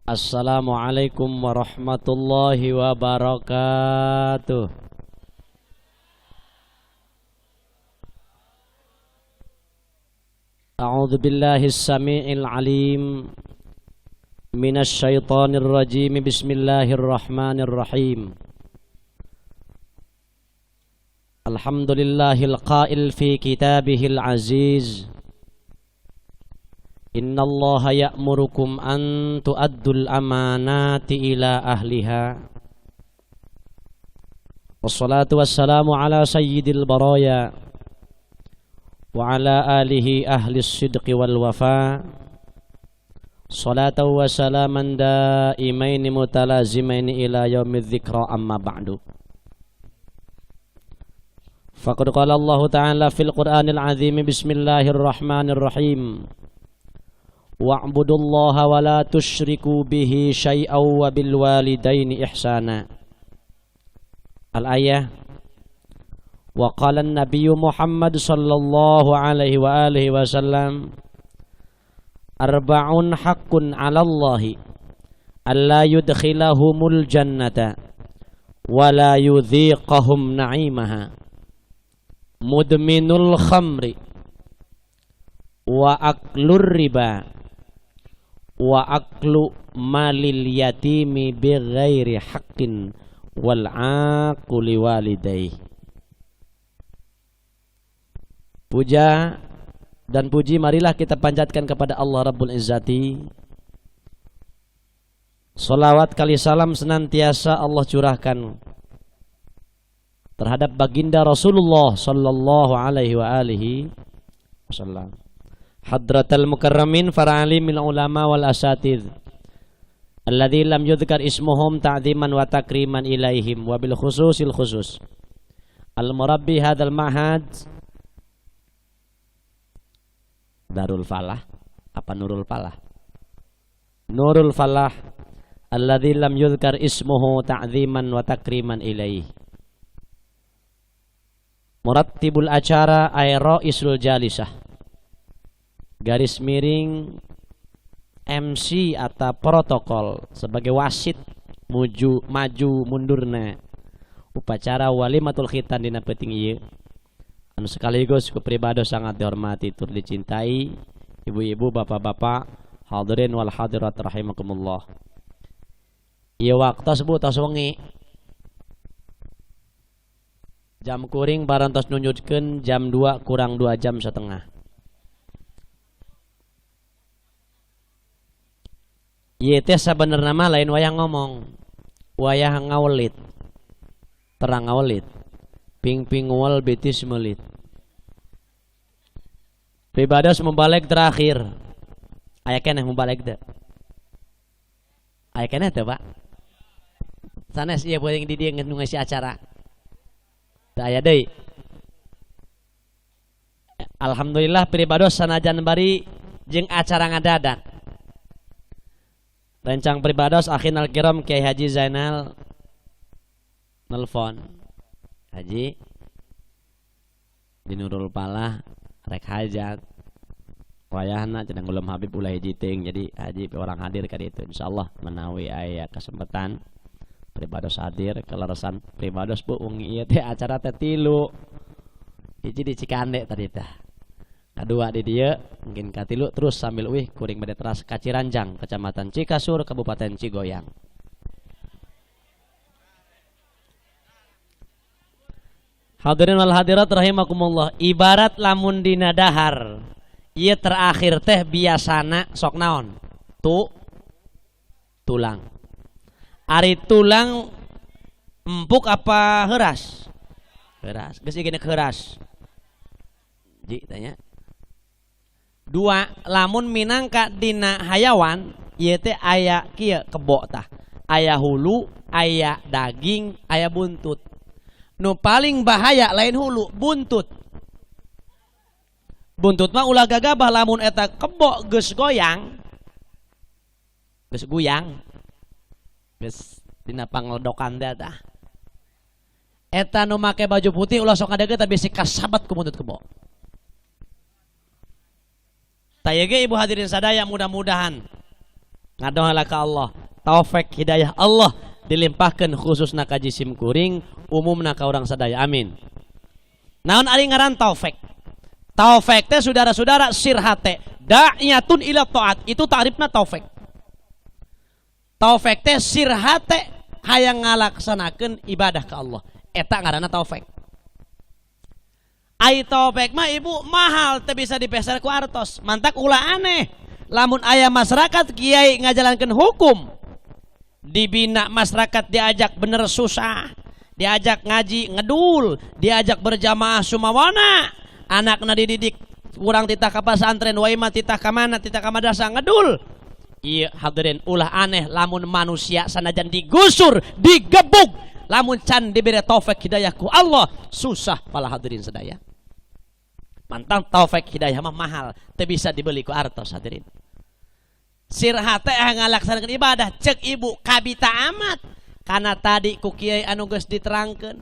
Assalamualaikum warahmatullahi wabarakatuh. A'udzu billahis samii'il 'aliim minasy syaithanir rajim. Bismillahirrahmanirrahim. Alhamdulillahil qail fi kitabihil aziz. Innallaha ya'murukum an tu'addul amanati ila ahliha. Wassalatu wassalamu ala sayyidil baraya wa ala alihi ahli sidqi wal wafa. Salatan wa salaman daimaini mutalazimaini ila yaumidz dzikra, amma ba'du. Faqad qala Allahu ta'ala fil Qur'anil azim, bismillahirrahmanirrahim. Wa'budullaha wa la tusyriku bihi syai'aw wa bil walidaini ihsana. Al-ayah. Wa qala an-nabiyyu Muhammad sallallahu alaihi wa alihi wasallam, arba'un haqqun 'ala Allahi alla yudkhilahumul jannata wa la yudhiqahum na'imaha. Mudminul khamri wa aklur riba wa aklu malil yatimi bighairi haqqin wal aqu liwalidayhi. Puja dan puji marilah kita panjatkan kepada Allah Rabbul Izzati. Salawat kali salam senantiasa Allah curahkan terhadap baginda Rasulullah sallallahu alaihi wa alihi wasallam. Hadratal mukarramin para alimil ulama wal asatidz alladzi lam yudhkar ismuhum ta'ziman wa takriman ilaihim wa bil khususil khusus al murabbi hadzal ma'had Darul Falah apa Nurul Falah, Nurul Falah alladzi lam yudhkar ismuhu ta'ziman wa takriman ilaihi. Murattibul acara ay ra'isul jalisah, garis miring MC atau protokol sebagai wasit muju maju mundurna upacara walimatul khitan dina peuting ieu, anu sekaligus ku pribadi sangat dihormati tur dicintai ibu-ibu, bapak-bapak, hadirin wal hadirat rahimakumullah. Ieu waktos bu tos wengi, jam kuring parantos nunjutkeun jam 2 kurang 2 jam setengah. Ieu teh sabenerna mah lain wayah ngomong, wayah ngawelit, terang ngawelit, ping-ping ngual betis melit. Pribados mubalig terakhir, aya keneh mubalig teh, aya keneh teh Pak. Sanes ieu beuring di dieu nu ngisi acara. Teu aya deui. Alhamdulillah pribados sanajan bari jeung acara ngadadak. Rencang pribados akhinal kiram Kiai Haji Zainal nelfon. Haji di Nurul Falah rek hajat. Wayahna cenah Gulum Habib ulah hiji teuing, jadi haji orang hadir ka ditu. Insyaallah menawi aya kesempatan pribados hadir kaleresan pribados bu wengi ieu teh acara teh tilu. Hiji di Cikande tadi teh. Kadua di dieu mungkin katilu terus sambil uih kuring bade teras ka Ciranjang, Kecamatan Cikasur, Kabupaten Cigoyang. Hadirin wal hadirat rahimakumullah, ibarat lamun dina dahar ieu terakhir teh biasana sok naon? Tu tulang. Ari tulang empuk apa heuras? Heuras. Geus ieu heuras. Ji tanya. Dua, lamun minangka dina hayawan ieu teh aya kieu kebo tah. Aya hulu, aya daging, aya buntut. Nu paling bahaya lain hulu, buntut. Buntut mah ulah gagabah lamun eta kebo geus goyang. Geus guyang. Geus dina pangledokan teh tah. Eta nu make baju putih ulah sok ngadege tapi bisi kasabat ku buntut kebo. Tah ieu ge ibu hadirin sadaya mudah-mudahan Ngadoa ka Allah, taufik hidayah Allah dilimpahkan khususna ka jisim kuring, umumna ka urang sadaya. Amin. Naon ari ngaran taufik? Taufik teh, saudara-saudara, sir hate da'iyatun ila taat, itu ta'rifna taufik. Taufik teh sir hate hayang ngalaksanakeun ibadah ke Allah, eta ngaranna taufik. Ai taufik mah, Ibu, mahal, teu bisa dipeser ku artos. Mantak ulah aneh lamun aya masyarakat, kiai ngajalankeun hukum, dibina masyarakat, diajak bener susah, diajak ngaji ngedul, diajak berjamaah sumawana, anakna dididik kurang, titah ka pesantren wae mah, titah ka mana, titah ka madrasah ngedul. Iya, hadirin, ulah aneh lamun manusia sanajan digusur, digebuk, lamun can diberi taufik hidayah ku Allah, susah pala, hadirin sadaya. Mantak taufik hidayah mah mahal, teu bisa dibeli ku artos, hadirin. Sir hate ngalaksanakeun ibadah, cek Ibu kabita amat karena tadi ku kiai anu geus diterangkeun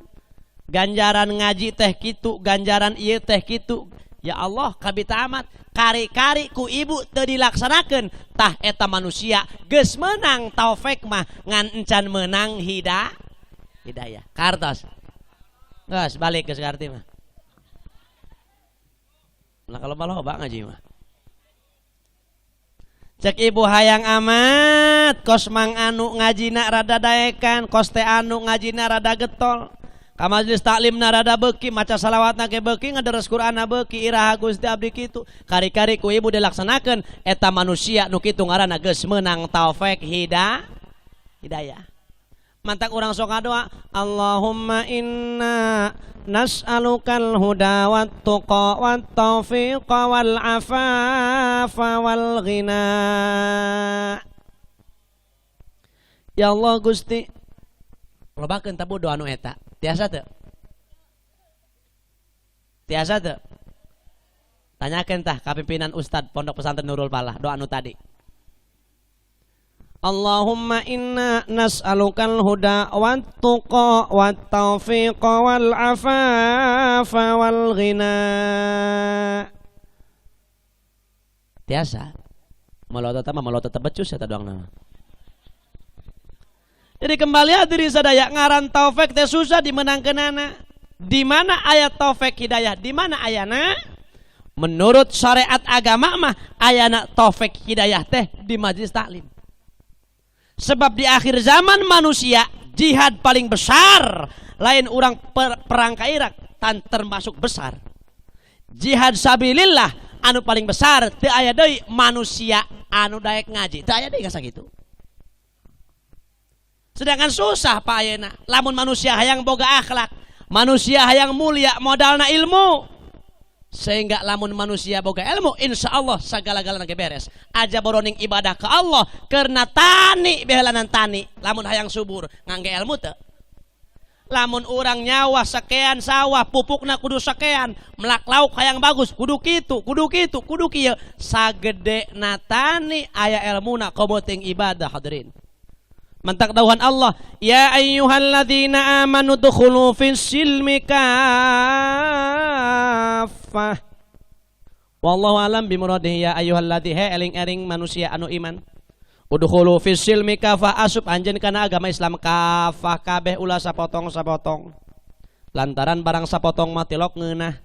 ganjaran ngaji teh kitu, ganjaran ieu teh kitu. Ya Allah, kabita amat, kari-kari ku Ibu teu dilaksanakeun. Tah, eta manusia geus menang taufik mah, ngan encan menang hidayah. Kartos geus balik geus karti mah. Nah, kalau loba ngaji mah, cek Ibu hayang amat kos mang anu ngajina rada daekan, kos teh anu ngajina rada getol, ka majelis taklim na rada beuki, maca salawatna ke beuki, ngederes Qur'anna beuki, iraha Gusti abdi kitu? Kari-kari ku Ibu dilaksanakeun, eta manusia nu kitu ngaranna geus meunang taufik hidayah. Mantak urang sok ngadoa, Allahumma inna nas'alukal huda wat tuqa wat taufiqa wal afafa wal ghina. Ya Allah Gusti, lobakeun tabu doa nu eta. Tiasa teu? Tiasa teu? Tanyakeun tah ka pimpinan ustad Pondok Pesantren Nurul Falah doa nu tadi. Allahumma inna nas'alukal huda wat tuqa wat taufiqa wal afafa wal ghina. Tiasa. Malotot mah malotot becus eta doang nama. Jadi kembali, hadirin sadaya, ngaran taufik teh susah dimenangkeunana. Di mana ayat taufik hidayah? Di mana ayana? Menurut syariat agama mah ayana taufik hidayah teh di majelis taklim. Sebab di akhir zaman manusia jihad paling besar lain orang perang ke Irak tan termasuk besar. Jihad sabilillah anu paling besar teu aya deui manusia anu daek ngaji. Teu aya deui gitu. Sedangkan susah, Pak, ayeuna. Lamun manusia hayang boga akhlak, manusia hayang mulia, modalna ilmu. Sehingga lamun manusia boga ilmu, insya Allah segala-galana beres. Aja boroning ibadah ke Allah karena tani behelanan tani. Lamun hayang subur ngangge ilmu teu? Lamun orang nyawa sekian sawah, pupukna kudu sekian, melak lauk hayang bagus kudu kitu, kudu kitu, kudu kieu. Sagede natani aya ilmuna koboting ibadah, hadirin. Mantak dawuhan Allah, ya ayyuhalladzina amanu dukhulu fis silmi kaffah. Wallahu alam bimuradihi. Ya ayyuhalladzi, he eling-eling manusia anu iman. Udkhulu fis silmi kafah, asup anjeun kana agama Islam kafah kabeh, ulah sapotong-sapotong. Lantaran barang sapotong mah tilok ngeunah.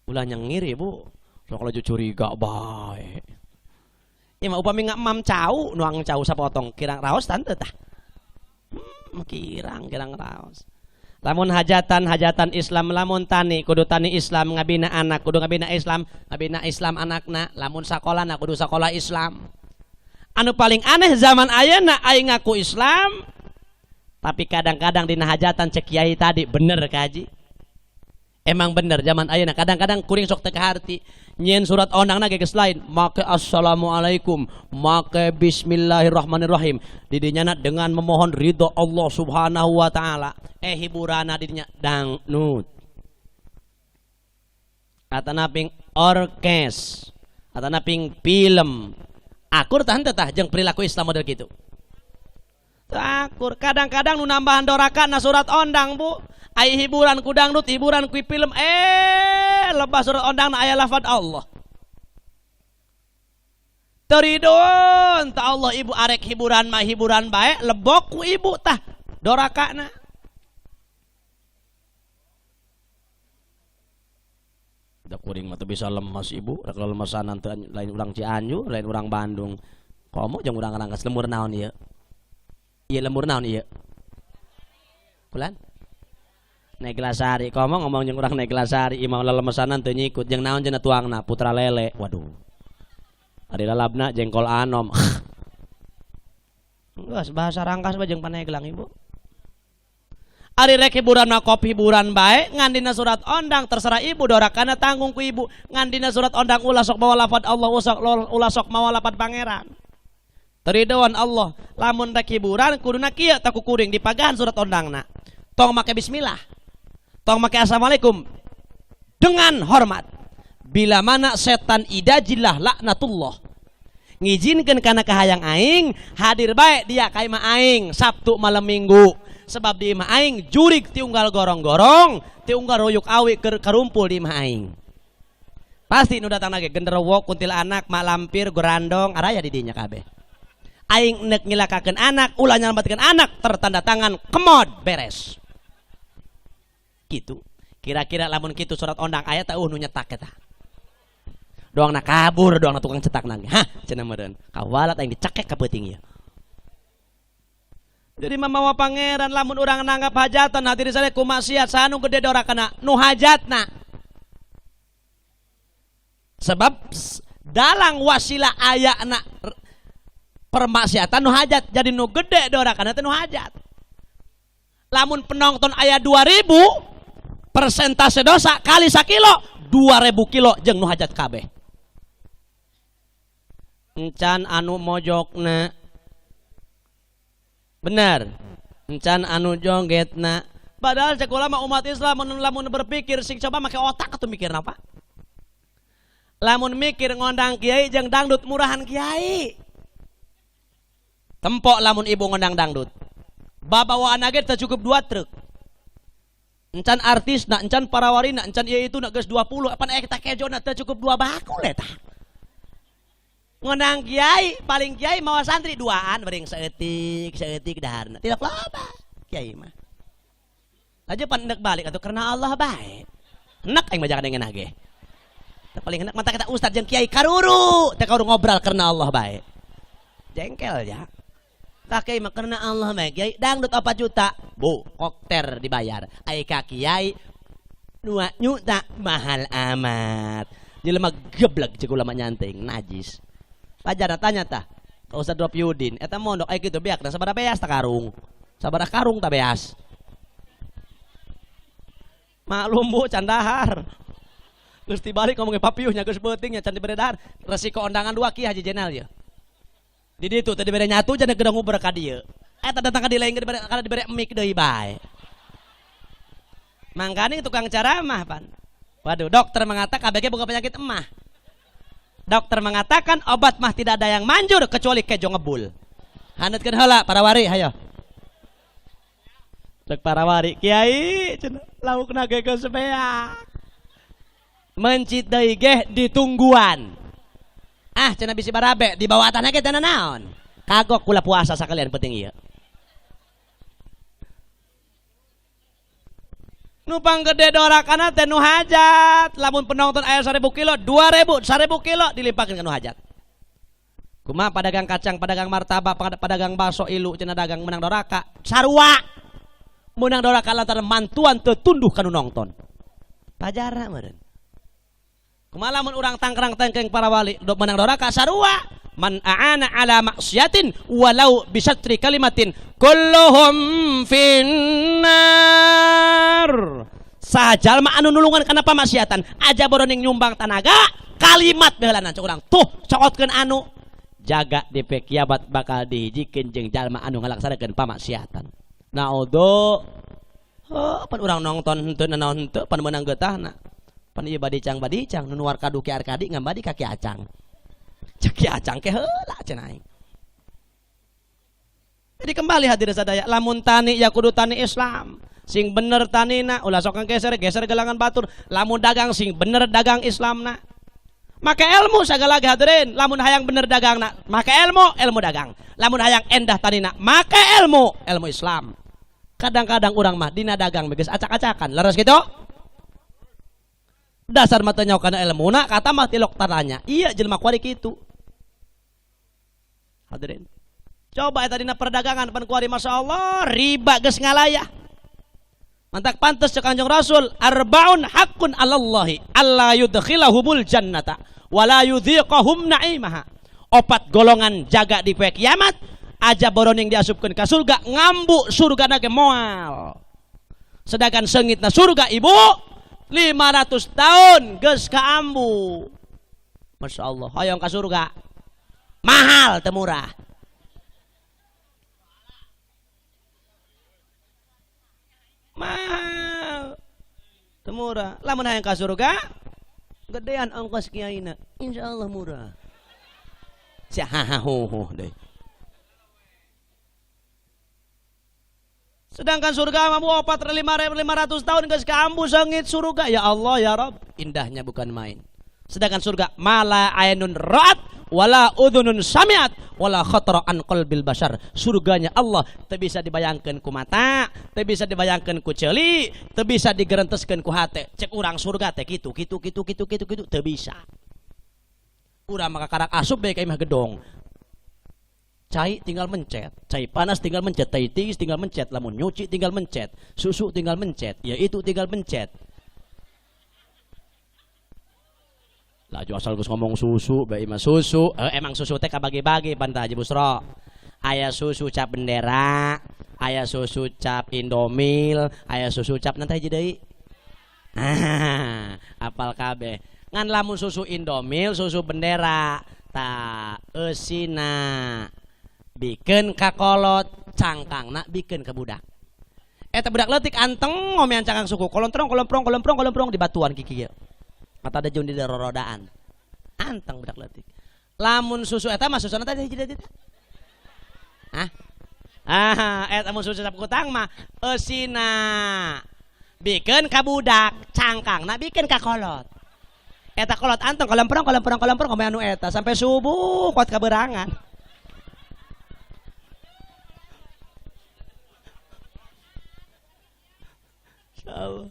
Ulah nyengir, Ibu. Sok laju curiga bae. Ya mah upami emam cau, nuang cau sapotong kirang raos tante tah. Kirang kirang raos. Lamun hajatan hajatan Islam, lamun tani kudu tani Islam, ngabina anak kudu ngabina Islam, ngabina Islam anakna, lamun sakola na kudu sakola Islam. Anu paling aneh zaman ayeuna, aing ngaku Islam tapi kadang-kadang dina hajatan, cek kiai tadi bener kaji. Emang bener zaman ayeuna kadang-kadang kuring sok teu kaharti. Nyieun surat ondangna ge geus lain, make assalamualaikum, make bismillahirrahmanirrahim. Didinya dengan memohon ridho Allah Subhanahu wa taala. Eh, hiburana didinya dangdut. Atanaping orkes, atanaping film. Akur tah tah jeung perilaku Islam model gitu? Akur. Kadang-kadang nu nambahan doraka na surat ondang, Bu. Ai hiburan ku dangdut, hiburan ku film, eh lebah surat ondang na aya lafad Allah. Terido Teridoan ta Allah ibu arek hiburan mah hiburan bae lebok ku ibu tah dorakana. Da kuring mah teu bisa lemes ibu, rek lelemesanan teu lain urang Cianjur, lain urang Bandung. Komo jeung urang Rangkas lemur naon ieu? Ieu lemur naon ieu? Kulan? Neglasari, komo ngomong jeung urang Neglasari, imah lelemesanan teu nyikut jeung naon cenah tuangna putra lele. Waduh. Ari lalabna jengkol anom. Geus bahasa Rangkas mah jeung Paneglang ibu. Ari rek hiburan mah kop hiburan bae ngandina surat ondang terserah ibu dorakana tanggung ku ibu ngandina surat ondang ulah sok mawa lafad Allah ulah sok mawa lafad pangeran. Teridoan Allah lamun rek hiburan kuduna kieu tak kuring dipagahan surat ondangna. Tong make bismillah. Tong make assalamualaikum dengan hormat. Bila mana setan idajillah laknatullah ngizinkeun kana kahayang aing hadir bae dia ka imah aing Sabtu malam Minggu. Sebab di imah aing jurig tiunggal gorong-gorong tiunggal royuk awi keur karumpul di imah aing. Pasti nu datang lagi genderuwo kuntilanak mak lampir gorandong araya di dinya kabeh. Aing nek ngilakakeun anak ulah nyalametkeun anak tertanda tangan kemod beres. Gitu. Kira-kira lamun kitu surat ondang aya teh nu nyetak eta. Doangna kabur doangna tukang cetak nang. Hah cenah meureun. Kawalat aing dicekek ka peuting ieu. Jadi mamawa pangeran lamun urang nanggap hajatan hadirin sadaya ku maksiat sanu gede dorakana nu hajatna. Sebab dalang wasilah ayana permaksiatan nu hajat jadi nu gede dorakana teh nu hajat. Lamun penonton aya 2000 persentase dosa kali sakilo 2000 kilo jeung nu hajat kabeh. Encan anu mojokna benar encan anu jogetna padahal cek ulama umat Islam lamun berpikir sing coba make otak atuh mikir napa lamun mikir ngondang kiai jeung dangdut murahan kiai tempok lamun ibu ngondang dangdut babawaan ge teu cukup 2 truk encan artisna encan parawarina encan ieu itu na geus 20 apan eta kejona teu cukup 2 bakul eta ngondang kiai paling kiai mawa santri duaan bering saeutik saeutik daharna tidak loba kiai mah aja pan hendak balik atuh karena Allah bae hendak aing mah jangan dengan ge paling hendak mata kata ustad jeung kiai karuru teh kauru ngobrol karena Allah bae jengkel ya tah kiai mah karena Allah bae kiai dangdut 4 juta bu kokter dibayar ai ka kiai 2 juta mahal amat jelema geblek jeung ulama nyanting najis. Pajar tanya tah ka Ustaz Ropiudin eta mondok aya kitu beak da sabaraha beas ta karung sabaraha karung ta beas maklum bu can dahar geus tibalik ngomongin papiuhnya geus beuting nya can dibere dahar resiko ondangan 2 Ki Haji Jenal ye di ditu teh dibere nyatu cenah gedang nguber ka dieu eta datang ka dieu lain dibere kana dibere mik deui bae mangkane tukang ceramah pan waduh dokter mengatakan KBG boga penyakit emah. Dokter mengatakan obat mah tidak ada yang manjur kecuali kejo ngebul. Haneutkeun heula para wari hayo. Cek para wari kiai cenah laukna ge geus beak. Mencit deui geh ditungguan. Ah cenah bisi barabe di bawah tanah ge cenah naon. Kagok kula puasa sakalian penting ieu. Nu panggede dorakana teh nu hajat lamun penonton aya 1000 kilo 2000 1000 kilo dilimpahkeun ka nu hajat kumaha padagang kacang padagang martabak padagang bakso ilu cenah dagang menang doraka sarua menang doraka lantaran mantuan teu tunduh ka nu nongton pajara meureun kumaha lamun urang tangkrang tengkeng para wali menang doraka sarua man a'ana ala maksiatin walau bisatri kalimatin kulluhum finnar sajalma anu nulungan kana pamaksiatan aja boroning nyumbang tanaga kalimat beulana cek urang tuh cokotkeun anu jaga di kiamat bakal dihijikeun jeung jalma anu ngalaksanakeun pamaksiatan naudzu heuh pan urang nongton henteu nanaon henteu pan meunang geutahna pan ieu badicang badicang nu nuar kadu ki arkadi ngambadi ka Ki Acang cek Ki Acang ke heula cenah aing. Jadi kembali hadirin sadaya lamun tani ya kudu tani Islam sing bener tanina ulah sok geser geser gelangan batur lamun dagang sing bener dagang Islamna Make ilmu segala lagi hadirin, lamun hayang bener dagang nak, make ilmu, ilmu dagang. Lamun hayang endah tanina, make ilmu, ilmu Islam. Kadang-kadang urang mah dina dagang geus acak-acakan. Leres gitu? Dasar mata nyawa kana ilmu nak, kata mah tilok taranya. Iya jelema kuari kitu. Hadirin. Coba eta dina perdagangan pan kuari masyaallah riba geus ngalayah. Mantak pantes cek Kanjeng Rasul, arbaun haqqun 'alallahi alla yudkhilahumul jannata wala yudhiqahum na'imaha. Opat golongan jaga di poe kiamat aja boroning diasupkeun ka surga, ngambu surgana ge moal. Sedangkan seungitna surga ibu 500 tahun geus kaambu. Masya Allah, hoyong ka surga. Mahal teu murah. Mahal teu murah. Lamun hayang ka surga gedean ongkos kiaina, insyaallah murah. Sia ha hu hu deui. Sedangkan surga mah opat lima ratus tahun geus kaambu seungit surga. Ya Allah ya Rabb, indahnya bukan main. Sedangkan surga mala ainun ra'at wala udhunun sami'at wala khatara an qalbil bashar. Surganya Allah teu bisa dibayangkeun ku mata, teu bisa dibayangkeun ku ceuli, teu bisa digerenteskeun ku hate. Cek urang surga teh kitu kitu kitu kitu kitu kitu teu bisa. Urang mah kakarak asup bae ka imah gedong. Cai tinggal mencet, cai panas tinggal mencet, tai tiis tinggal mencet, lamun nyuci tinggal mencet, susu tinggal mencet, ya itu tinggal mencet. Laju asal geus ngomong susu, bae mah susu, emang susu teh kabagi-bagi pan tah Haji Busro. Aya susu cap bendera, aya susu cap Indomil, aya susu cap nanti hiji deui. Ah, apal kabeh. Ngan lamun susu Indomil, susu bendera, ta eusina bikeun ka kolot, cangkangna bikeun ka budak. Eta budak leutik anteng ngomean cangkang suku, kolontrong kolomprong kolomprong kolomprong di batuan kiki ieu. Mata ada jeung di rorodaan. Anteng budak leutik. Lamun susu eta mah susuna teh hiji deui. Hah? Ah, eta mun susu cap kutang mah eusina bikeun ka budak, cangkangna bikeun ka kolot. Eta kolot anteng kolomprong kolomprong kolomprong ngomean nu eta sampai subuh kuat kaberangan. Insyaallah.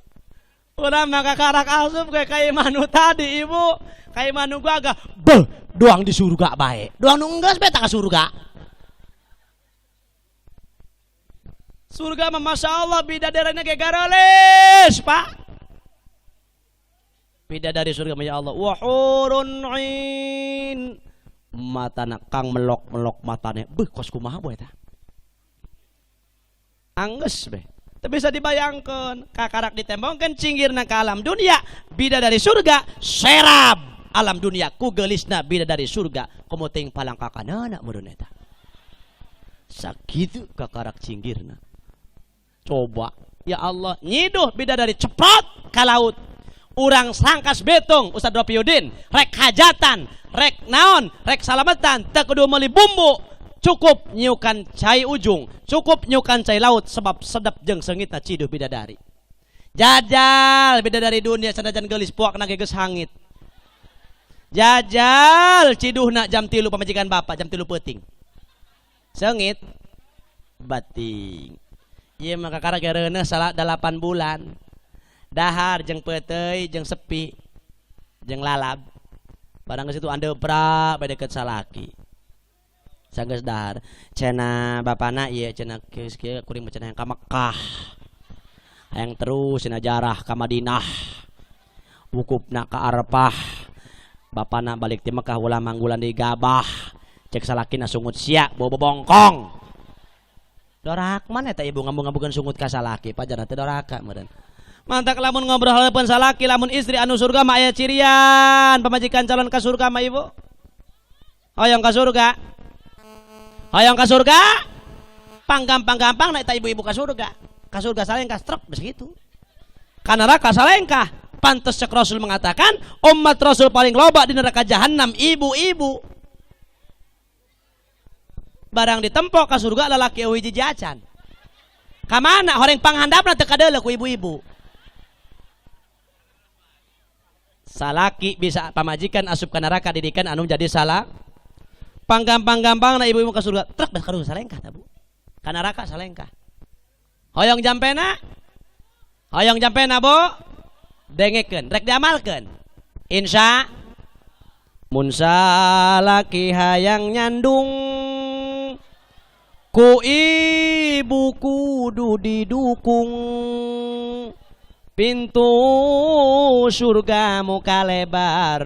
Urang mah kakarak asup kayak kai manu tadi ibu. Kai manu gua agak beuh doang di surga bae. Doang nu enggeus bae ka surga. Surga mah masyaallah bidadarina ge garoles, Pak. Bidadari surga mah ya Allah. Wa hurun ain. Matana kang melok-melok matane. Beuh kos kumaha boe eta. Anggeus bae. Bisa dibayangkan kakarak ditembongkan cinggirna ke alam dunia bidadari surga serab alam dunia ku geulisna bidadari surga komo teuing palangkakanana meureun eta sakitu kakarak cinggirna. Coba ya Allah nyiduh bidadari ceprot ka laut urang sangkas betung Ustaz Ropiudin rek hajatan rek naon rek salametan teu kudu meuli bumbu, cukup nyiukan cai ujung, cukup nyiukan cai laut sebab sedap jeung seungitna ciduh bidadari. Jajal bidadari dunia sanajan geulis puakna ge geus hangit. Jajal ciduhna jam 3 pamajikan bapak jam 3 peuting. Seungit bating. Ieu mah kakara ge reuneuh salah 8 bulan. Dahar jeung peuteuy jeung sepi jeung lalab. Barang geus itu andeup pra bae deket salaki. Sanggeus dahar cenah bapana ieu cenah geus kieu kuring mah cenah ka Mekah. Hayang terus cenah jarah ka Madinah. Wukufna ka Arafah. Bapana balik ti Mekah ulah manggulan di gabah. Cek salakina sungut sia bawa bobongkong. Dorak mana eta ibu ngambung-ngambungkeun sungut ka salaki pajarna teh doraka meureun. Mantak lamun ngobrol haleupun salaki lamun istri anu surga mah aya cirian pamajikan calon ka surga mah ibu. Hoyong ka surga. Hoyong ka surga? Panggampang-gampang na eta ibu-ibu ka surga. Ka surga salengkah truk geus kitu. Ka neraka salengkah. Pantes cek Rasul mengatakan umat Rasul paling loba di neraka jahanam ibu-ibu. Barang ditempok ka surga lalaki eueuh hiji acan. Ka mana horeng panghandapna teu kadeuleu ku ibu-ibu. Salaki bisa pamajikan asup ka neraka didikan anu jadi salah. Panggampang-gampang na ibu-ibu ke surga, truk beh karuh salengkah ta Bu. Ka neraka salengkah. Hoyong jampena? Hoyong jampena Bu? Dengekeun, rek diamalkeun. Insya mun salaki hayang nyandung ku ibu kudu didukung, pintu surga muka lebar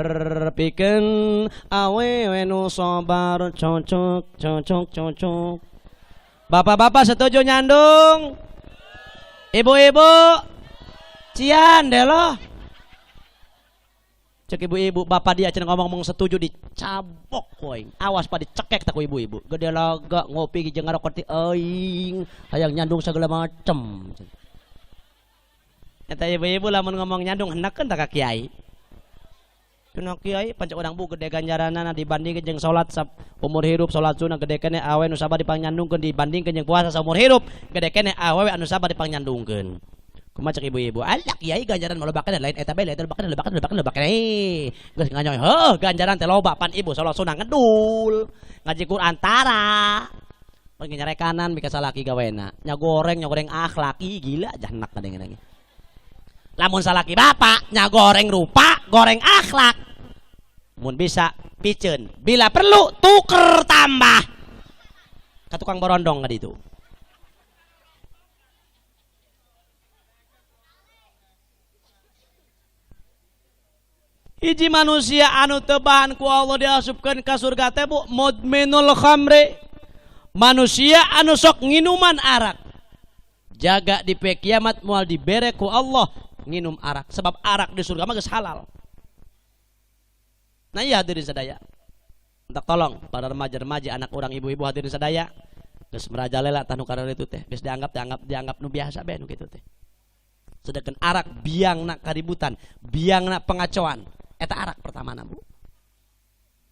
pikeun awewe nu sabar. Cocok cocok cocok. Bapak-bapak setuju nyandung? Ibu-ibu cian deh loh. Cek ibu-ibu, bapak dia cenah ngomong setuju dicabok koing. Awas pak dicekek tak ku ibu-ibu. Gede laga ngopi jeung ngarokok ti aing, hayang nyandung segala macem. Eta ibu-ibu lamun ngomong nyandung hendekeun tak ka kiai. Cenah kiai pancak urang bu gede ganjaranana dibandingkeun jeung salat umur hirup, salat sunah gede keneh awe nu sabar dipangnyandungkeun dibandingkeun jeung puasa saumur hirup gede keneh awewe anu sabar dipangnyandungkeun. Kumaha cek ibu-ibu? Alah kiai ganjaran mah loba keneh lain eta bae lain loba keneh loba keneh loba keneh loba keneh. Geus nganyoy heuh ganjaran teh loba pan ibu salat sunah ngedul ngaji Quran tara. Pergi nyarekanan mika salaki gawena nyagoreng nyagoreng akhlak ih gila jahannak kadang-kadang. Lamun salaki bapak nyagoreng rupa goreng akhlak mun bisa piceun bila perlu tuker tambah ka tukang borondong ka ditu. Hiji manusia anu teu bahan ku Allah diasupkeun ka surga teh bu mudminul khamri, manusia anu sok nginuman arak. Jaga di pe kiamat moal dibere ku Allah nginum arak, sebab arak di surga mah geus halal. Nah iya hadirin sadaya, minta tolong para remaja-remaja anak orang ibu-ibu hadirin sadaya, geus merajalela tah nu kararitu teh geus dianggap nu biasa bae nu kitu teh. Sedangkan arak biangna kaributan, biangna pengacauan. Eta arak pertama na bu.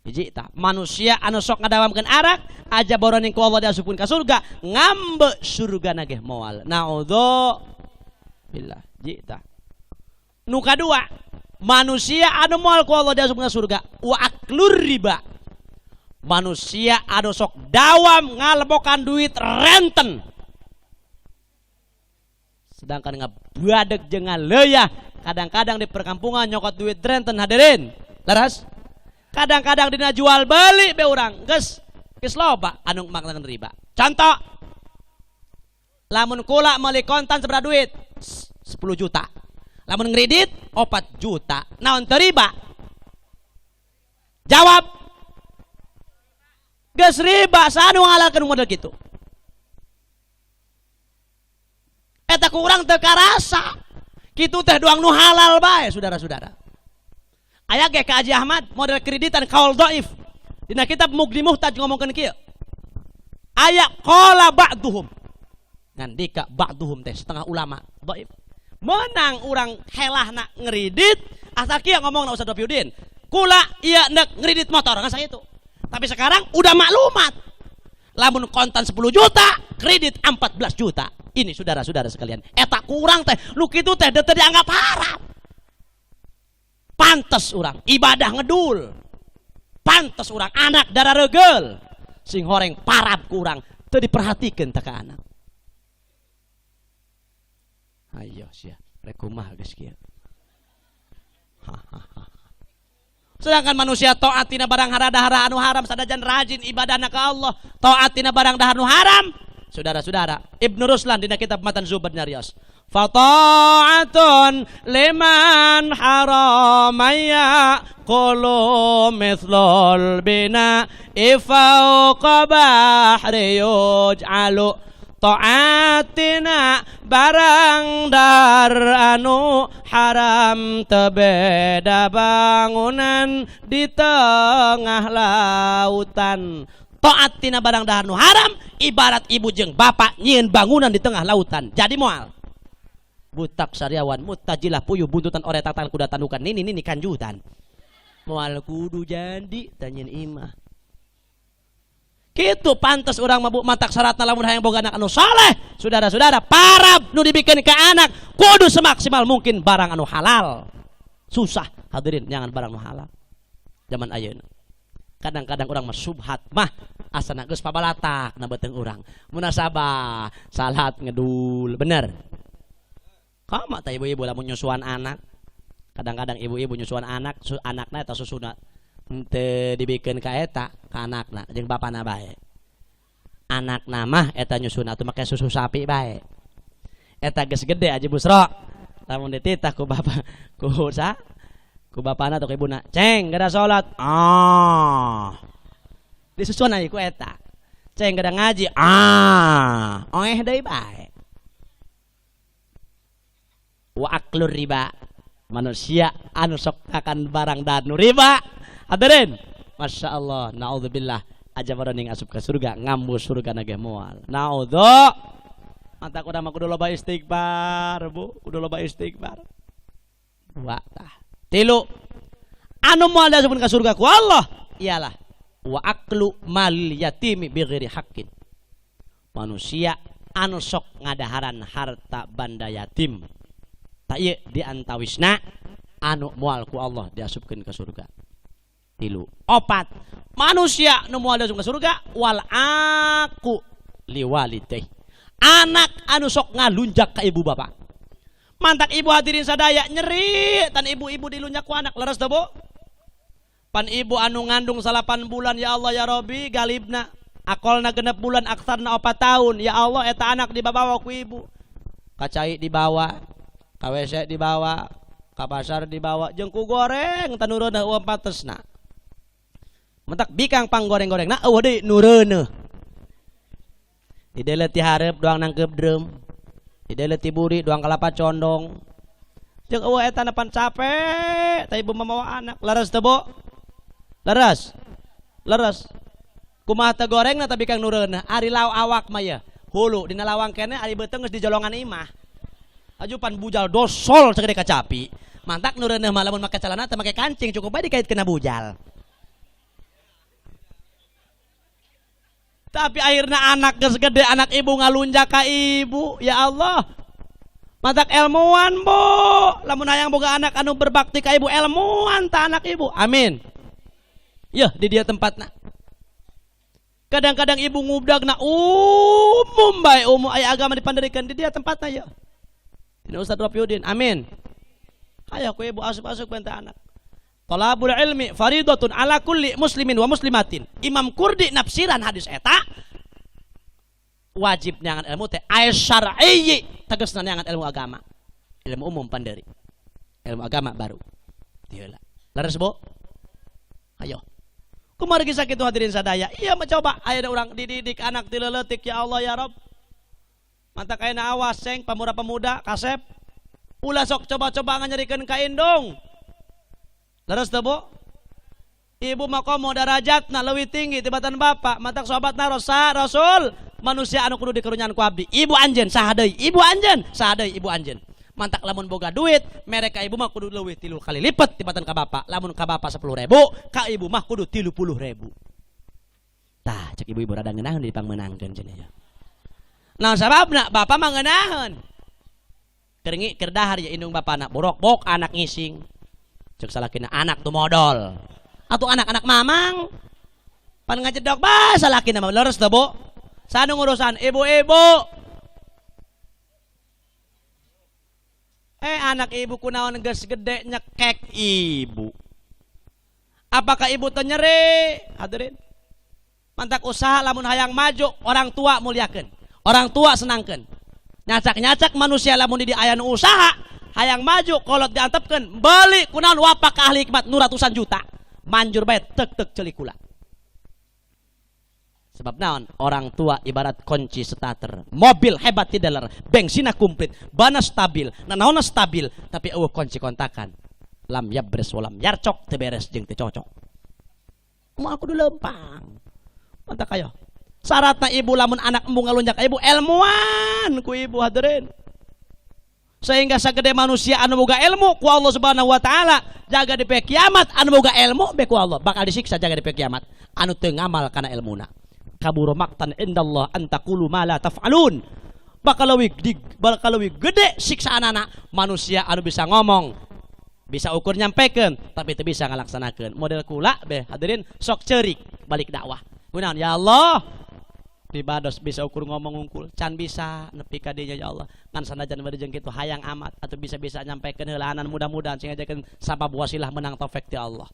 Hiji tah manusia anu sok ngadawamkeun arak aja boroning ku Allah diasupkeun ka surga, ngambe surga na ge moal. Naudzubillah. Hiji tah. Nu kadua, manusia anu moal ku Allah diasupkeun ka surga wa aklur riba. Manusia anu sok dawam ngalebokan duit renten. Sedangkan ngabadeg jeung ngaleuya kadang-kadang di perkampungan nyokot duit renten hadirin. Leres? Kadang-kadang dina jual beli be urang geus geus loba anu makna riba. Contoh, lamun kula meuli kontan sabaraha duit? 10 juta. Lamun ngredit 4 juta. Naon teu riba? Jawab. Geus riba saha nu ngalalkeun model kitu? Eta ku urang teu karasa. Kitu teh doang nu halal bae saudara-saudara. Aya ge ka Haji Ahmad model kreditan kaul dhaif. Dina kitab Mughni Muhtaj ngomongkeun kieu. Aya qala ba'duhum. Ngandika ba'duhum teh setengah ulama dhaif. Menang urang helahna ngredit asal kieu ngomongna Ustaz Rofiudin. Kula ieu nek ngredit motor ngan sakitu. Tapi sekarang udah maklumat. Lamun kontan 10 juta, kredit 14 juta. Ini saudara-saudara sekalian, eta kurang teh, nu kitu teh teu dianggap haram. Pantes urang ibadah ngedul. Pantes urang anak darah regel. Sing horeng parab kurang teu diperhatikeun teh ka anak. Ayo sia, rek kumaha geus kieu. Hahaha. Sedangkan manusia taat tina barang haradahara anu haram sadajan rajin ibadahna ka Allah, taat tina barang dahar nu haram. Saudara-saudara, Ibnu Ruslan dina kitab Matan Zubad nyarios. Fata'atun liman haramaya qulu mithlul bina ifauqa bahri yuj'alu ta'atina barang dar anu haram tebeda bangunan di tengah lautan. Taat tina barang dahar nu haram ibarat ibu jeung bapak nyieun bangunan di tengah lautan. Jadi moal butak sariawan mutajilah puyuh buntutan ore tatan kuda tandukan nini nini kanjutan. Moal kudu jadi tanyin imah. Kitu pantes urang mabuk matak syaratna lamun hayang boga anak anu saleh. Saudara-saudara, parab nu dibikeun ka anak kudu semaksimal mungkin barang anu halal. Susah. Hadirin jangan barang nu halal. Zaman ayeuna. Kadang-kadang urang mah subhat mah asana geus pabalatak na beuteung urang. Munasabah salat ngedul, bener. Kama tah ibu-ibu lamun nyusuan anak. Kadang-kadang ibu-ibu nyusuan anak, anakna eta susuna henteu dibikeun ka eta, ka anakna jeung bapana bae. Anakna mah eta nyusuna atuh make susu sapi bae. Eta geus gede aja Busro. Lamun dititah ku bapa ku sa ku bapana atau ku ibuna, "Ceng, geura salat." Ah. Disusuan aja ku eta. Ceng geura ngaji. Ah. Oeh deui bae. Wa aklur riba. Manusia anu sok akan barang danu riba. Hadirin, Masya Allah, naudzubillah. Aja baroning asup ke surga, ngambu surga nage moal. Naudzu. Mantak udah mah kudu loba istighfar, Bu. Kudu loba istighfar. Dua tah. Tilu. Anu moal diasupkeun ka surga ku Allah ialah wa aklu mal yatimi bighairi haqqin. Manusia anu sok ngadaharan harta banda yatim. Tak ieu di antawisna anu moal ku Allah diasupkeun ka surga. Tilu. Opat. Manusia nu moal diasupkeun ka surga wal aku liwalidayhi. Anak anu sok ngalunjak ka ibu bapak. Mantak ibu hadirin sadaya nyeri tan ibu-ibu dilunjak ku anak leres teu Bu? Pan ibu anu ngandung 8 bulan ya Allah ya Robi galibna akolna 6 bulan aksarna 4 tahun ya Allah eta anak dibawa ku ibu. Kacai dibawa, ka WC dibawa, ka pasar dibawa jeung ku goreng tanureuneuh eueuh patesna. Mentak bikang panggoreng-gorengna eueuh deui nureuneuh. Dideuleut ti hareup doang nangkeup drum. Dideuleut ti buri doang kalapa condong. Jeung eueuh eta na pan capek tah ibu mamawa anak. Leres teu Bu? Leres. Leres. Kumaha teu gorengna tapi kang nureuneuh. Ari law awak mah ye. Hulu dina lawang keneh ari beuteung geus dijolongan imah. Ajupan bujal dosol sagede kacapi. Mantak nureuneuh mah lamun make calana teu make kancing cukup bae dikait kena bujal. Tapi akhirnya anak geus gede, anak ibu ngalunjak ka ibu, ya Allah. Matak ilmuwan Bu, lamun hayang boga anak anu berbakti ka ibu ilmuwan ta anak ibu. Amin. Yeuh di dia tempatna. Kadang-kadang ibu ngubdagna umum bae umum aya agama dipanderikeun di dia tempatna yeuh. Dina Ustaz Rafiudin. Amin. Hayo ku ibu asup-asup benta anak. Talabul ilmi faridatun ala kulli muslimin wa muslimatin. Imam Kurdi nafsiran hadis eta wajib neangan ilmu teh ay syar'i tegasna neangan ilmu agama. Ilmu umum panderi. Ilmu agama baru. Dieu lah. Leres Bu? Ayo. Kumargi sakitu hadirin sadaya. Iya mencoba aya urang dididik anak dileuletik ya Allah ya Rob. Mantak ayeuna awas seng pemuda-pemuda kasep. Ulah sok coba-coba nganyerikeun ka indung. Leres teu Bu? Ibu mah komo darajatna leuwih tinggi tibatan bapak, matak sahabat narosa Rasul, manusia anu kudu dikerunyan ku abdi. Ibu anjeun saha deui? Ibu anjeun saha deui? Ibu anjeun. Mantak lamun boga duit, mere ka ibu mah kudu leuwih 3 kali lipat tibatan ka bapak. Lamun ka bapak 10.000, ka ibu mah kudu 30.000. Tah, cek ibu-ibu rada ngeunaheun dipangmeunangkeun cenah ya. Nah sababna bapak mah ngeunaheun. Keur keur dahar ya indung bapana borok-bok anak ngising. Cek salakina anak tuh modal. Atau anak-anak mamang pan ngajedok bah salakina mah leres teu Bu? Sanu ngurusan ibu-ibu. Anak ibu kunaon geus gede nyekek ibu. Apakah ibu teu nyeri? Hadirin. Mantak usaha lamun hayang maju orang tua muliakeun. Orang tua senangkeun. Nyacak-nyacak manusia lamun di aya nu usaha hayang maju kolot diantepkeun beli kunaon wapak ka ahli hikmat nu ratusan juta manjur bae tek-tek celikula. Sebab naon orang tua ibarat kunci starter mobil hebat tidak ler bensinna komplit bana stabil nanaonna stabil tapi eueuh kunci kontakan lam yabres walam yarcok teu beres jeung teu cocok. Moal kudu lempang mantak ayo syaratna ibu lamun anak embung ngalunjak ibu ilmuan ku ibu hadirin. Sehingga sagede manusia anu boga ilmu ku Allah Subhanahu wa taala jaga di poe kiamat anu boga ilmu be ku Allah bakal disiksa jaga di poe kiamat anu teu ngamal kana ilmuna. Kabura maqtan indallah an taqulu ma la taf'alun. Bakal leuwih gede siksaanana manusia anu bisa ngomong Bisa ukur nyampekeun tapi teu bisa ngalaksanakeun. Model kula beh hadirin sok ceurik balik dakwah. Kunaon ya Allah? Dibados bisa ukur ngomong ngungkul, can bisa nepi ka dinya ya Allah. Ngan sanajan bari jeung kitu hayang amat atau bisa-bisa nyampekeun heulaanan mudah-mudahan sing ngajakeun sabab wasilah menang taufik ti Allah.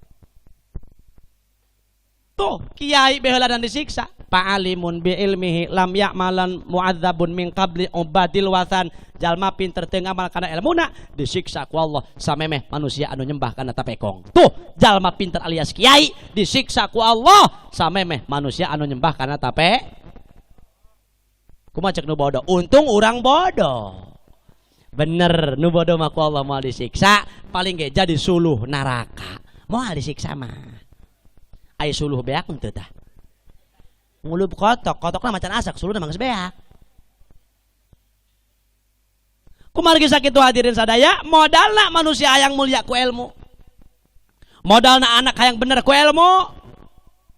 Tuh kiai beh heulaanan disiksa. Fa'alimun bi ilmihi lam ya'malan mu'adzabun min qabli ubadil wathan. Jalma pinter teu ngamal kana elmuna disiksa ku Allah samemeh manusia anu nyembah kana tapekong. Tuh jalma pinter alias kiai disiksa ku Allah samemeh manusia anu nyembah kana tape. Kumaha cek nu bodoh? Untung urang bodoh. Bener nu bodoh mah ku Allah moal disiksa, paling ge jadi suluh neraka. Moal disiksa mah. Ai suluh beak henteu tah. Ngulub kotok, kotokna macan asak, suluhna mah geus beak. Kumargi sakitu hadirin sadaya, modalna manusia hayang mulia ku ilmu. Modalna anak hayang bener ku ilmu.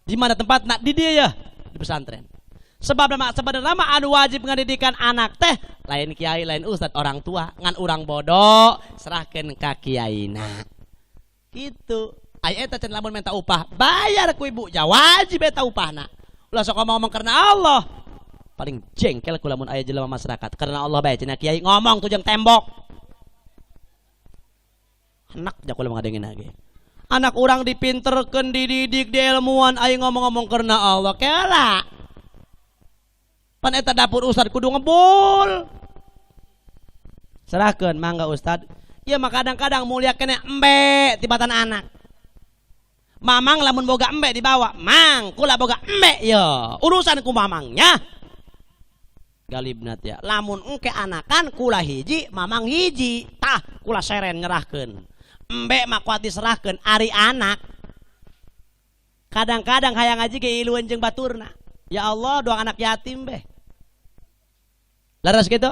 Di mana tempatna? Di dieu ya, di pesantren. Sebab nama sebenarnya mah anu wajib ngadidikan anak teh lain kiai, lain ustad, orang tua, ngan urang bodoh serahkeun ka kiaina. Kitu. Ai eta can lamun minta upah, bayar ku ibu, ya wajib eta upahna. Ulah sok ngomong karena Allah. Paling jengkel ku lamun aya jelema masyarakat. Karena Allah bae cenah kiai ngomong tuh jeung tembok. Enak ja kula ngadengin lagi. Anak urang dipinterkeun, dididik, diilmuan, aya ngomong-ngomong karena Allah. Kela. Pan eta dapur ustad kudu ngebul. Serahkeun mangga ustad. Ieu mah kadang-kadang mulia keneh embe tibatan anak. Mamang lamun boga embe dibawa, mang kula boga embe yo. Urusan ku mamangnya. Galibna teh lamun engke anakan kula hiji, mamang hiji, tah kula seren nyerahkeun. Embe mah kuat diserahkeun ari anak. Kadang-kadang hayang ngaji ge ilueun jeung baturna. Ya Allah, doang anak yatim beh. Leres kitu?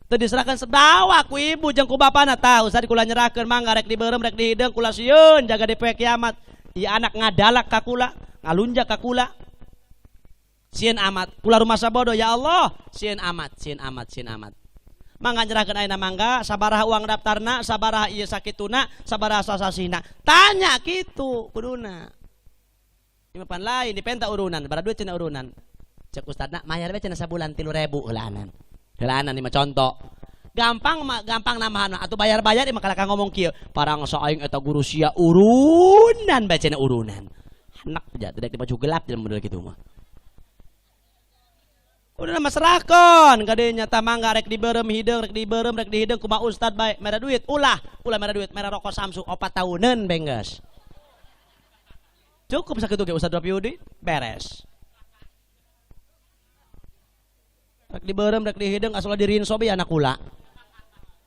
Teu diserahkeun sebawa ku ibu jeung ku bapana tah ustad kula nyerahkeun mangga rek dibeureum rek dihideung kula sieun jaga di poe kiamat. Ieu anak ngadalak ka kula, ngalunjak ka kula. Sieun amat, kula rumasa bodoh ya Allah, sieun amat, sieun amat, sieun amat. Mangga nyerahkeun ayeuna mangga sabaraha uang daftarna, sabaraha ieu sakituna, sabaraha sasasina. Tanya kitu kuduna. Ieu mah pan lain dipenta urunan, bara duit cenah urunan. Cek ustadna mayar we cenah sabulan 3.000 heulaanan. Heulaanan ieu mah contoh. Gampang mah, gampang nambahan mah atuh bayar-bayar ieu mah kalaka ngomong kieu. Parang sa aing eta guru sia urunan bae cenah urunan. Hanak ja teu daek dibaju gelap jelema model kitu mah. Udah mah serahkeun ka dieu nya tah mangga rek dibeureum hideung rek dibeureum rek dihideung kumaha ustad bae mere duit ulah ulah mere duit mere rokok Samsu 4 tahuneun bengges. Cukup sakitu ge ustad Rapiudi beres. Rek dibeureum rek dihideung asal dirinso be anak kula.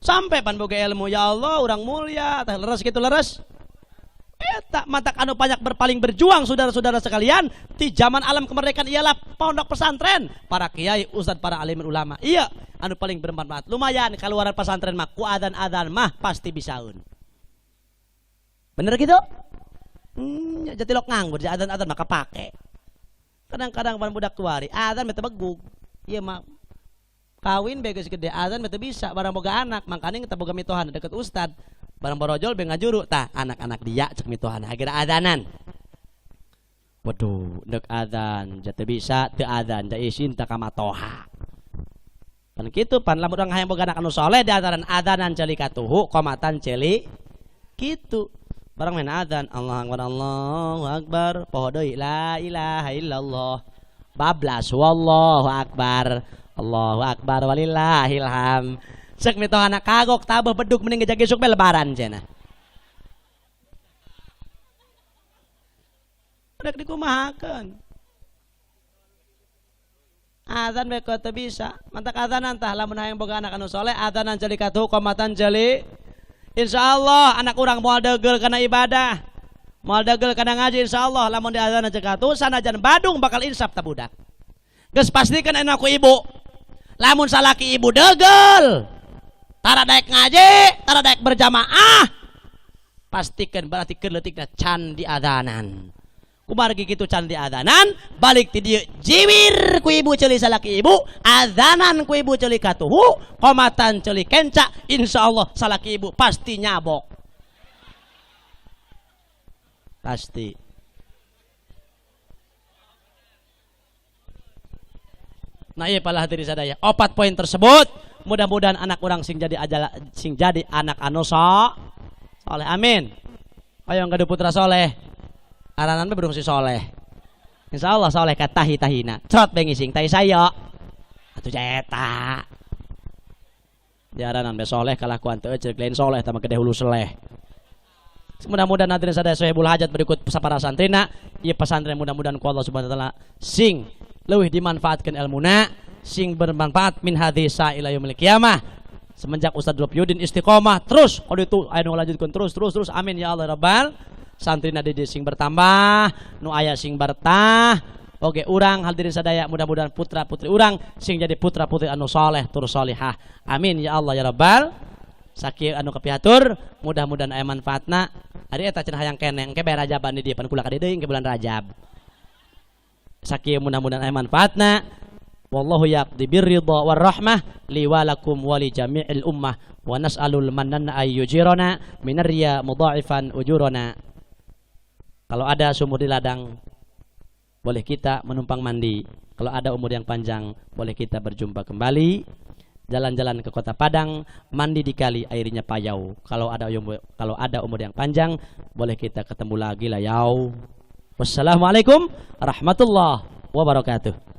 Sampai pan boga ilmu ya Allah urang mulia tah leres kitu leres. Eta matak anu banyak berpaling berjuang saudara-saudara sekalian di zaman alam kemerdekaan ialah pondok pesantren, para kiai, ustad, para alim ulama. Iya, anu paling bermanfaat. Lumayan keluaran pesantren mah ku adzan-adzan mah pasti bisaeun. Bener gitu? Jatilok nganggur, adzan-adzan mah kapake. Kadang-kadang pan budak tuari, adzan mah teu begug. Ieu mah kawin bae geus gede, adzan mah teu bisa barang boga anak, mangkaning teu boga mitohana deket ustad. Barang borojol be ngajuru tah anak-anak dia cek mitohana akhirnya adanan. Waduh, ndek adzan ja teu bisa teu adzan ja isin ta ka matoha. Pan kitu pan lamun urang hayang boga anak anu soleh di adanan adanan ceuli katuhu komatan ceuli kitu. Barang main adzan Allahu akbar Allahu akbar poho deui la ilaha illallah. Bablas wallahu akbar Allahu akbar walillahilham. Cek mitohana kagok tabeuh beduk mending ngejag isuk be lebaran cenah. Rek dikumahakeun. Azan be teu bisa. Mantak azanan tah lamun hayang boga anak anu soleh azanan ceuli katuhu komatan ceuli. Insyaallah anak urang moal degel kana ibadah. Moal degel kana ngaji insyaallah lamun diazanan ceuli katuhu sanajan Badung bakal insaf ta budak. Geus pastikeun anak ku ibu. Lamun salaki ibu degel tara daek ngaji, tara daek berjamaah, pastikan berarti keur leutikna can diadanan. Kumargi kitu can diadanan, balik ti dieu jiwir ku ibu ceuli salaki ibu, adanan ku ibu ceuli katuhu, komatan ceuli kenca, insyaallah salaki ibu pasti nyabok. Pasti. Nah iya pala hadirin sadaya. 4 poin tersebut mudah-mudahan anak orang sing jadi ajala, sing jadi anak anu soleh. Amin. Ayo gaduh putra soleh. Aranan be berfungsi soleh. Insyaallah soleh ka tahi-tahina. Crot bengising tahi saya. Atuh cetak. Diaranan be soleh kalakuan teu ceuk lain soleh tah mah gede hulu seleh. Mudah-mudahan hadirin sadaya sohibul hajat berikut para santrina, ieu pesantren mudah-mudahan ku Allah Subhanahu wa taala sing leuwih dimanfaatkeun ilmuna, sing bermanfaat min hadis ila yaumil qiyamah. Semenjak Ustaz Ropiudin istiqomah terus kalau itu aya nu lanjutkeun terus terus terus amin ya Allah rabbal. Santrina di sing bertambah, nu aya sing bertah. Oke, urang hadirin sadaya mudah-mudahan putra-putri urang sing jadi putra-putri anu soleh tur solihah. Amin ya Allah ya rabbal. Sakieu anu kapihatur, mudah-mudahan aya manfaatna. Ari eta cenah hayang keneh, engke bae rajaban di dieu pan kula ka dieu deui engke bulan Rajab. Sakieu mudah-mudahan aya manfaatna. Wallahu yaqdi birridha war rahmah li wa lakum wa li jami'il ummah wa nas'alul mannan ayyujirana minar riya mudha'ifan ujurana. Kalau ada sumur di ladang boleh kita menumpang mandi. Kalau ada umur yang panjang boleh kita berjumpa kembali. Jalan-jalan ke kota Padang, mandi di kali airnya payau. Kalau ada umur yang panjang boleh kita ketemu lagi lah yau. Wassalamualaikum warahmatullahi wabarakatuh.